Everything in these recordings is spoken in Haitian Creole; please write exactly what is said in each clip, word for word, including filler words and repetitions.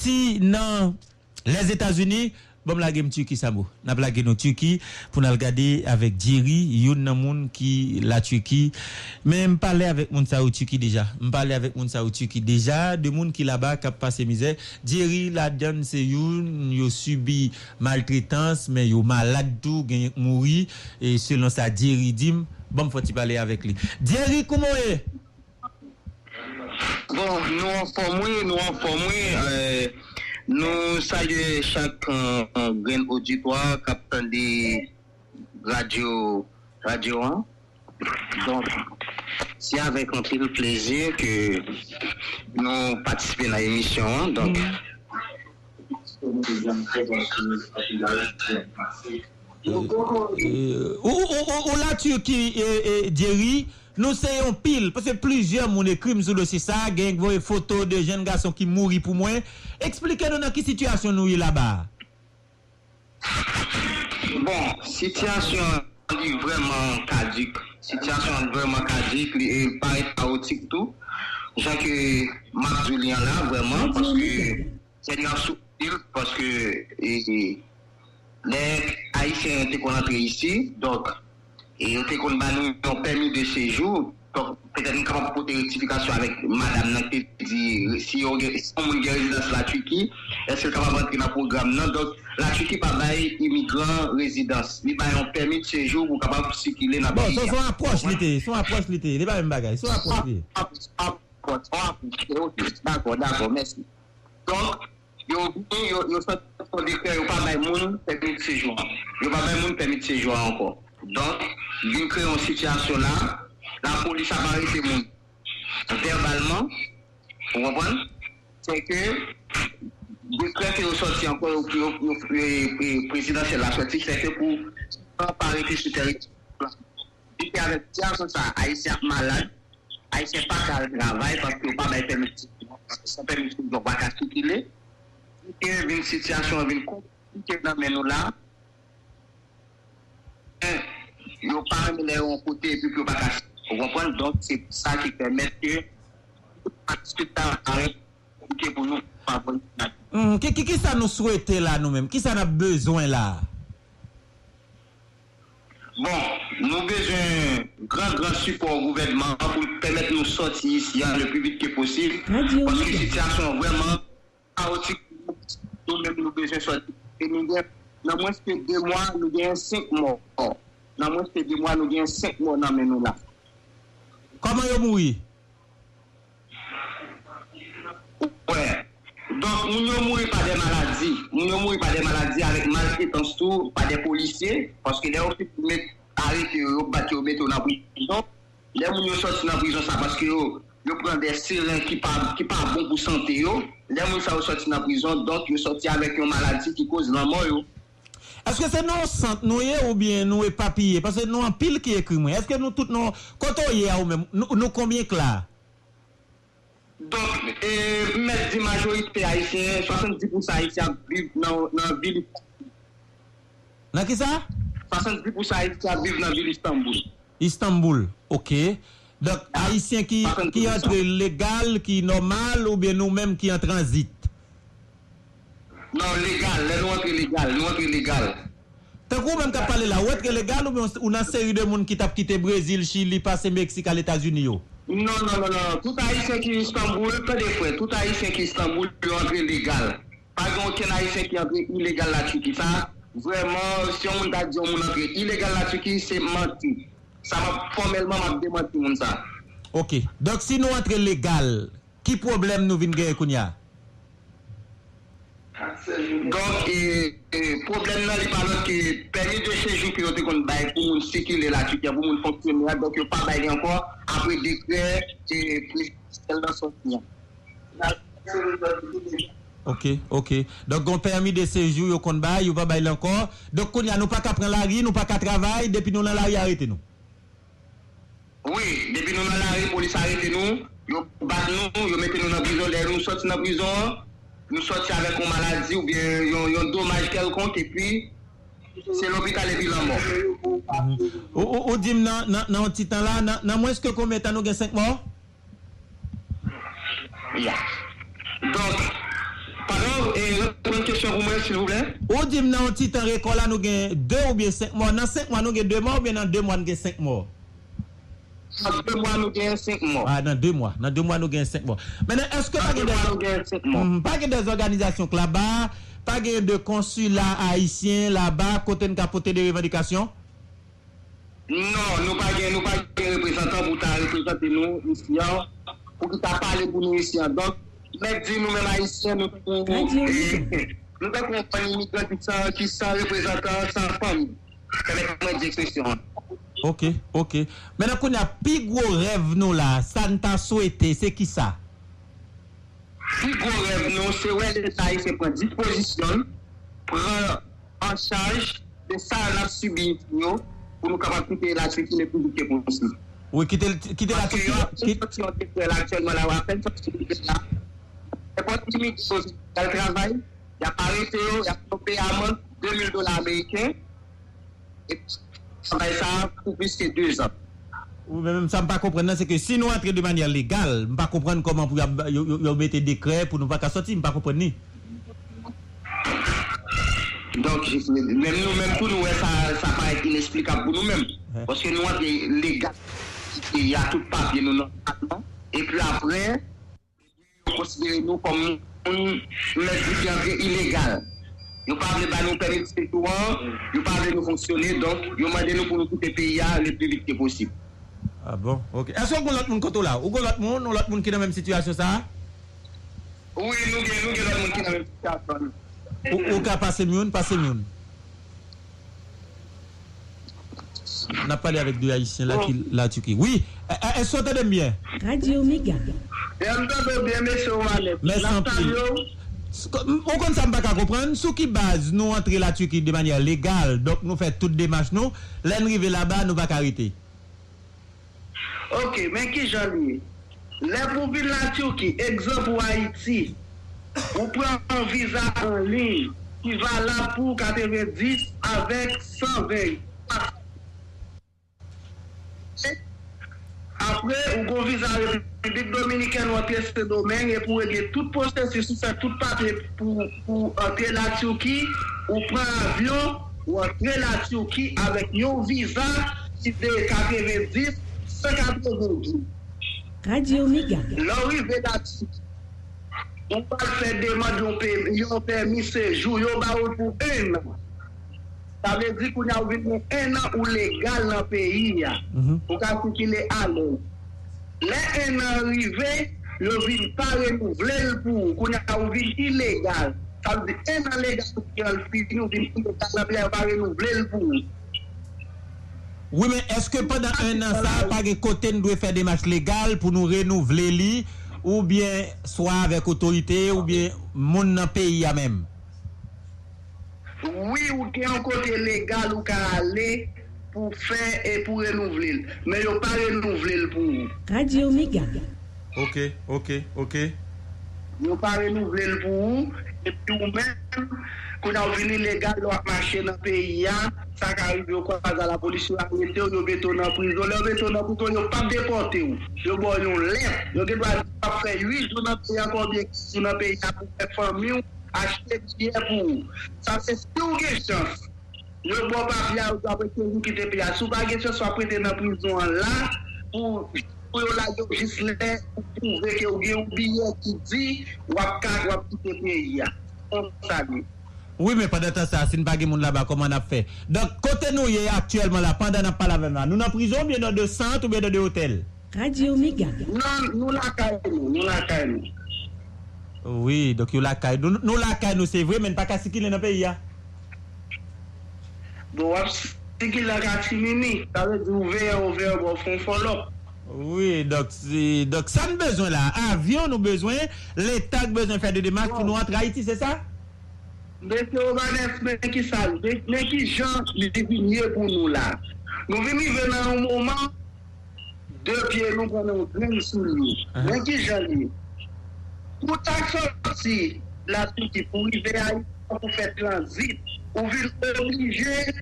soti nan Lèzetazini, ban m lage m Tiki, Samo. N ap lage nou Tiki pou n al gade avèk Jerry, youn nan moun ki la Tiki. Men m pale avèk moun sa yo Tiki deja. M pale avèk moun sa yo Tiki deja, de moun ki laba k ap pase mizè. Jerry ladann se youn, yo sibi maltretans, men yo malad tou, genyen k mouri, e selon sa Jerry di m, ban m fè ti pale avèk li. Jerry, kouman w ye? Bon, nou anfòm wi, nou anfòm wi. Euh, nou salye chak euh, grenn oditwa k ap tande radyo radyo an. Donk, se avèk anpil plezi ke nou patisipe nan emisyon an. Donk, Ou la Tiki, Jerry, nou se yon pil, paske plizyè moun ekri m sou dosye sa, gen k voye foto de jenn gason ki mouri pou mwen. Eksplike nou nan ki sitiyasyon nou ye laba a. Bon, sitiyasyon an li vrèman kadik. Sitiyasyon an vrèman kadik, li parèt kawotik tou. Jan ke m ap di w li an la, vrèman, paske Sènè a sou pil paske e, lè Ayisyen yo te konn antre isi, donk, e yo te konn ba nou yon pèmi de sejou. Donk, petèt m kapab pote rektifikasyon avèk madanm nan ki te di si yo gen, si yon moun gen rezidans Latiki, èske l kapab antre nan pwogram nan? Donk, Latiki pa bay imigran rezidans. Li bay yon pèmi de sejou pou w kapab sikile nan peyi a. Bon, se yon apwòch li te, se yon apwòch li te, li pa menm bagay, se yon apwòch li ye. Bon, se yon apwòch, ok, dakò, dakò, mèsi. Donk, yo vini, yo, yo sòti yon dekrè, yo pa bay moun pèmi de sejou an. Yo pa bay moun pèmi de sejou an ankò. Donk, vin kreye yon sitiyasyon la, lapolis ap arete moun vèbalman, ou konprann? Se ke dekrè ke yo sòti ankò, yo, yo, yo, yo, prezidansyèl la sòti, se ke pou pa rete sou tèritwa. Li te avèk ti gason sa, Ayisyen ap malad, Ayisyen pa ka al travay paske yo pa bay pèmi sejou, paske san pèmi sejou ou pa ka sikile. Vin ke vin sitiyasyon an vin konplike nan men nou la, men yo pa renmen lè yo yon kote epi ke yo pa ka sikile. Ou konprann? Donk, se sa ki pèmèt ke tout aktivite sa parèt konplike pou nou pa voye. Hmm, ki, ki, kisa nou swete la nou menm? Kisa n ap bezwen la? Bon, nou bezwen gran, gran sipò gouvènman an pou l pèmèt nou sòti isi a le pli vit ke posib. Paske sitiyasyon an vrèman kawotik. Nou menm, nou bezwen sòti. E nou gen, nan mwens ke de mwa, nou genyen senk mò. Nan mwens ke de mwa, nou genyen senk mò nan men nou la. Kòman yo mouri? Wè. Donk, moun yo mouri pa de maladi. Moun yo mouri pa de maladi avèk maltretans tou, pa de polisye. Paske lè yo fin met arete yo, yo bat yo, yo mete yo nan prizon. Lè moun yo sòti nan prizon sa, paske yo, yo pran de seren ki pa, ki pa bon pou sante yo. Lè moun sa yo sòti nan prizon, donk yo sòti avèk yon maladi ki koz lanmò yo. Èske se nan yon sant nou ye oubyen nou epapiye? Paske nou anpil ki ekri mwen. Èske nou tout nou, kote w ye a ou menm? Nou, nou konbyen k la? Donk, e, m mèt di majorite ayisyen, swasanndis pousan ayisyen ap viv nan, nan vil Istanbul. Nan kisa? Swasanndis pousan ayisyen ap viv nan vil Istanbul. Istanbul, ok. Donk, ayisyen ki, ki antre legal, ki nòmal, oubyen nou menm ki an tranzit? Non, legal, lè nou antre legal, nou antre legal. Tankou ou menm k ap pale la, ou antre legal oubyen ou nan seri de moun ki t ap kite Brezil, Chili, pase Meksik al Etazini yo? Non, non, non, non. Tout Ayisyen ki Istanbul, tande frè, tout Ayisyen ki Istanbul, yo antre legal. Pa gen okenn Ayisyen ki antre ilegal Latiki. Sa, vrèman, si yon moun ta di yon moun antre ilegal Latiki, se manti. Sa, m ap, fòmèlman, m ap demanti moun sa. Ok. Donk, si nou antre legal, ki pwoblèm nou vin genyen kounye a? Donk, e, e, pwoblèm nan, li pa lòt ke pèmi de sejou ke yo te konn bay pou moun sikile Latiki a, pou moun fonksyone a, donk yo pa bay li ankò, apre dekrè ke prezidansyèl lan sòti an. Ok, ok. Donk, gon pèmi de sejou yo konn bay, yo pa bay li ankò. Donk, kounye a, nou pa ka pran lari, nou pa ka travay, depi nou nan lari, arete nou. Wi, depi nou nan lari, polis arete nou, yo bat nou, yo mete nou nan prizon. Lè nou sòti nan prizon an, nou sòti avèk yon maladi oubyen yon, yon domaj kèlkonk, epi se lopital epi lanmò. Ou, ou, ou di m nan, nan, nan yon ti tan la, nan, nan mwens ke konbyen tan nou gen senk mò? Ya. Donk, pandan reprann kesyon pou mwen, silvouplè? Ou di m nan yon ti tan rekò la, nou gen de oubyen senk mò. Nan senk mwa, nou gen de mò oubyen nan de mwa, nou gen senk mò? Nan de mwa, nou gen senk mò. Ah, nan de mwa. Nan de mwa, nou gen senk mò. Mennen, èske pa gen de, mhm, pa gen de òganizasyon k laba, pa gen de konsila ayisyen laba, kote n ka pote de revandikasyon? Non, nou pa gen, nou pa gen reprezantan pou ta reprezante nou isi an, pou ki ta pale pou nou isi an. Donk, mèt di nou menm ayisyen, nou, nou, eh, nou tankou yon bann imigran ki san, ki san reprezantan, san fanmi. Pèmèt mwen di ekspresyon an. Ok, ok. Mennen kounye a, pi gwo rèv nou la, sa n ta swete, se kisa? Pi gwo rèv nou, se wè Leta ayisyen pran dispozisyon l, pran an chaj de sa n ap sibi isi yo, pou nou kapab kite Latiki le pli vit ke posib. Wi, kite, kite Latiki. Paske yo apèn soti yon dekrè la aktyèlman la, yo apèn soti yon dekrè la. Nenpòt imigran ki al travay, y ap arete yo, y ap fè yo peye amann de mil dola ameriken. Epi, travay sa a pou plis ke de zan. Wi, men menm sa m pa konprann nan, se ke si nou antre de manyè legal, m pa konprann kòman pou y ap, yo, yo, yo mete dekrè pou nou pa ka sòti, m pa konprann li. Donk, menm nou menm tou, nou wè sa, sa parèt inesplikab pou nou menm. Paske nou antre legal, y a tout papye nou nòmalman. Epi apre, yo konsidere nou kòm moun, mèt di ki antre ilegal. Yo pa vle ba nou pèmi de sejou an, yo pa vle nou fonksyone, donk, yo mande nou pou nou kite peyi a le pli vit ke posib. Ah bon? Ok. Èske w gen lòt moun kote w la? Ou gen lòt moun, yon lòt moun ki nan menm sitiyasyon sa a? Wi, nou gen, nou gen lòt moun ki nan menm sitiyasyon an. Ou, ou ka pase m youn, pase m youn. N ap pale avèk de Ayisyen la ki la Turquie. Wi, è, è, èske w tande m byen? Radyo Mega. Byen, m tande w byen, mesye Romanes. Mèsi anpil. N ap salye w. S-, ko-, m, ou konn sa m pa ka konprann? Sou ki baz nou antre la Turquie de manyè legal, donk nou fè tout demach nou, lè n rive laba, nou pa ka rete? Ok, men kijan li ye. Lè pou vin la Turquie, egzanp ou Ayiti, ou pran yon viza an liy ki valab pou katrevendis avèk san ven. Apre, ou gon viza Repiblik Dominikèn, ou antre Sendomeng, epi ou regle tout pwosesis, ou fè tout papye pou, pou antre la Turquie, ou pran avyon, ou antre la Turquie avèk yon viza ki se katrevendis, san katrevendis. Radyo Mega. Lè w rive la Turquie, ou pral fè demann yon pe-, yon pèmi sejou, yo ba ou l pou enn an. Sa vle di kounye a ou vin gen enn an ou legal nan peyi a. Ou ka sikile alèz. Lè enn an rive, yo vin pa renouvle l pou ou. Kounye a ou vin ilegal. Sa vle di enn an legal ou gen an fini, ou vin ilegal nan peyi a, yo pa renouvle l pou ou. Wi, men èske pandan enn an sa a, pa gen kote n dwe fè demach legal pou nou renouvle li, oubyen swa avèk otorite, oubyen moun nan peyi a menm? Wi, ou gen yon kote legal ou ka ale pou fè e pou renouvle l. Men yo pa renouvle l pou ou. Radyo Mega. Ok, ok, ok. Yo pa renouvle l pou ou. Epi ou menm, kounye a ou vin ilegal, lè w ap mache nan peyi a, sa ka rive yo kwaze a lapolis, yo arete w, yo mete w nan prizon. Lè yo mete w nan prizon, yo p ap depòte w. Yo ba w yon lèt. Yo gen dwa di w ap fè uit jou nan peyi a, konbyen jou nan peyi a pou w fè fanmi w achte biyè pou ou. Sa se si w gen chans. Yo ba w papye a, yo di w apre kenz jou kite peyi a. Si w pa gen chans, w ap rete nan prizon an la pou, pou yo lage w jis lè ou pwouve ke w gen yon biyè ki di w ap ka, w ap kite peyi a. Konsa l ye. Wi, men pandan tan sa, si n pa gen moun laba, kòman n ap fè? Donk, kote nou ye aktyèlman la, pandan n ap pale avè m la, nou nan prizon oubyen nan de sant oubyen nan de otèl? Radyo Mega. Non, nou lakay nou, nou lakay nou. Wi, donk yo lakay nou. Nou lakay nou, se vre, men n pa ka sikile nan peyi a. Bon, w ap sikile an katimini, sa vle di ou veye, ou veye, bon, fè yon fòlòp. Wi, donk, si, donk, sa n bezwen la, avyon nou bezwen, Leta k bezwen fè de demach pou nou antre Ayiti, se sa? Mesye Romanes, men ki sa, men, men ki jan li vin ye pou nou la. Nou vin rive nan yon moman, de pye nou pran nan yon grenn soulye. Men ki jan li ye. Pou ta soti la Turquie pou rive Ayiti, pou fè tranzit, ou vin oblije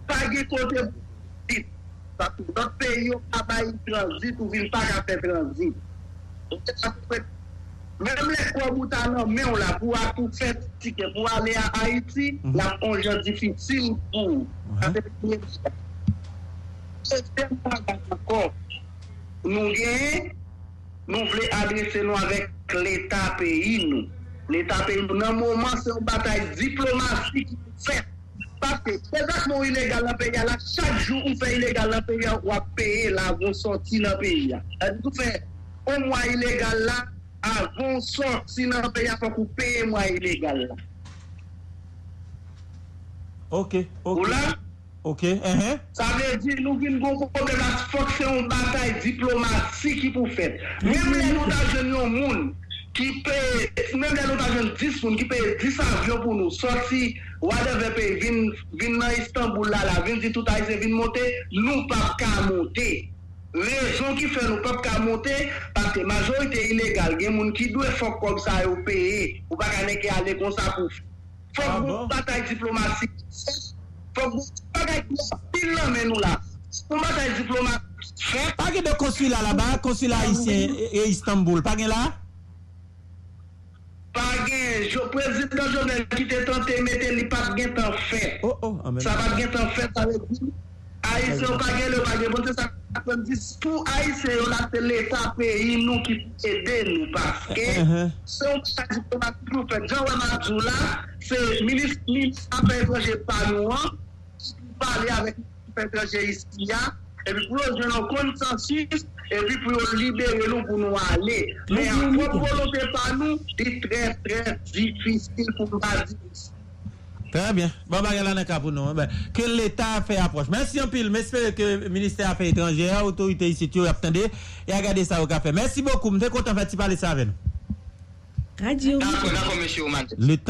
pa gen kote pou tranzit. Paske lòt peyi yo pa bay tranzit, ou vin pa ka fè tranzit. Ou te ka fè Menm lè kòb ou ta nan men w la pou w ap fè tiket pou w ale a Ayiti, l ap yon jan difisil pou ou. Sa se premye bagay. Dezyèm bagay ankò, nou genyen, nou vle adrese nou avèk Leta peyi nou. Leta peyi nou, nan moman, se yon batay diplomasi ki pou fèt. Paske, prezans mwen ilegal nan peyi a la, chak jou ou fè ilegal nan peyi a, w ap peye l avan w sòti nan peyi a. Sa di ou fè yon mwa ilegal la, avan w sòti nan peyi a, fòk ou peye mwa ilegal la. Ok, ok. Ou la? Ok, enhen. Sa vle di nou vin gon pwoblèm la, fòk se yon batay diplomasi ki pou fèt. Menm lè nou ta jwenn yon moun ki peye, menm lè nou ta jwenn dis moun ki peye dis avyon pou nou sòti whatever peyi, vin, vin nan Istanbul la, la, vin di tout Ayisyen vin monte, nou p ap ka monte. Rezon ki fè nou p ap ka monte, paske majorite ilegal, gen moun ki dwe fòk kòb sa yo peye. Ou pa ka nèke ale konsa pou fè. Fòk gon batay diplomatik. Fòk gon bagay ki anpil nan men nou la. Fòk gon batay diplomatik fèt. Pa gen de konsila laba, konsila ayisyen e Istanbul. Pa gen la? Pa gen. Prezidan Jovenel ki te tante mete li pa t gentan fèt. Sa pa t gentan fèt, sa vle di Ayisyen yo pa gen lè yo pa gen bon se sa k ap di pou Ayisyen yo la se Leta peyi nou ki pou ede nou paske se yon bagay diplomatik nou fèt. Jan wè m ap di w la, se minis minis afè etranje pa nou an ki pou pale avèk minis afè etranje isi a epi pou yo jwenn yon konsansis epi pou yo libere nou pou nou ale. Men ak pwòp volonte pa nou, li trè trè difisil pou m pa di isi. Trè byen. Bon bagay la nan ka pou nou. Ke Leta fè apwòch. Mèsi anpil. M espere ke Ministè Afè Etranjè a, otorite isit yo, y ap tande e a gade sa yo ka fè. Mèsi bokou. M te kontan fè ti pale sa avè nou. Radyo. Dakò, dakò, mesye Omar. Leta.